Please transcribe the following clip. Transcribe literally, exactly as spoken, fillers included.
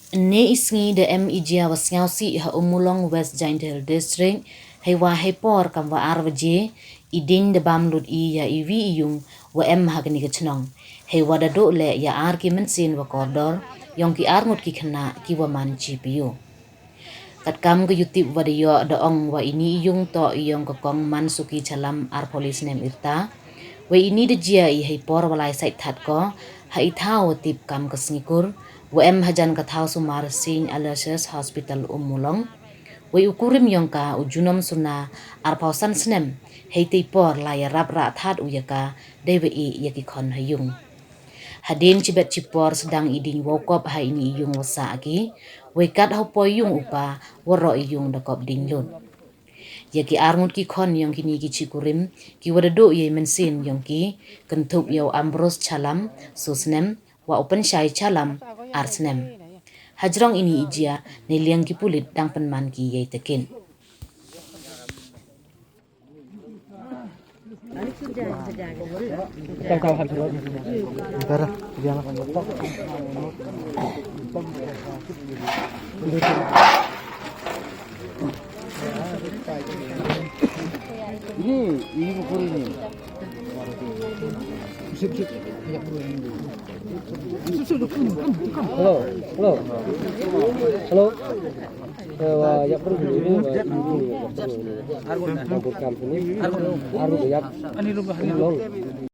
Ynne i sngi da em i jia wa sngewsih ha Ummulong, West Jaintia Hills District, heiwa heipor kam wa ar waje, i diñ da bam lut i ya iwi i yung wa em ha kani ka chnong, heiwa da duh leh ya ar ki mynsiem wa kordor yong ki ar ngut ki khynnah ki wa man chi pyu. Katkam ka yutip wa da yoh da ong wa ini i yung toh i yong ka kong Mansuki Chalam, arphaw le snem i rta. Wei ini da jia i heipor wa lai sait that ko, ha i thaw wa tip kam ka Sngikur, wa em hajan ka thaw sumar Saint Aloysius Hospital Ummulong. Wei u kurim yong ka u Junom Suna, arphaw san snem, heitei por la yarap rah that u ya ka, dei wa i ya ki khon ha yung. Hadien chibet chipor sdang i diñ wow kop ha ini i yung wa sah ki, wei kat hapoi yung u pa, waroh i yung da kop diñ lut. Ya ki ar ngut ki khon yong kini ki chi kurim, ki wa da duh ya i mynsiem yong ki, kynthup ya u Ambrose Chalam, so snem, wa u Pynshai Chalam, ar snem. Hajrong ini i jia, neiliang ki pulit dang pynman ki ya i takit. Hello, hello, hello. Eh, wa yak bru ni, wa yak bru ni. Ar ngut ni. Ar ngut ni. Ar ngut ni. Ar ngut ni.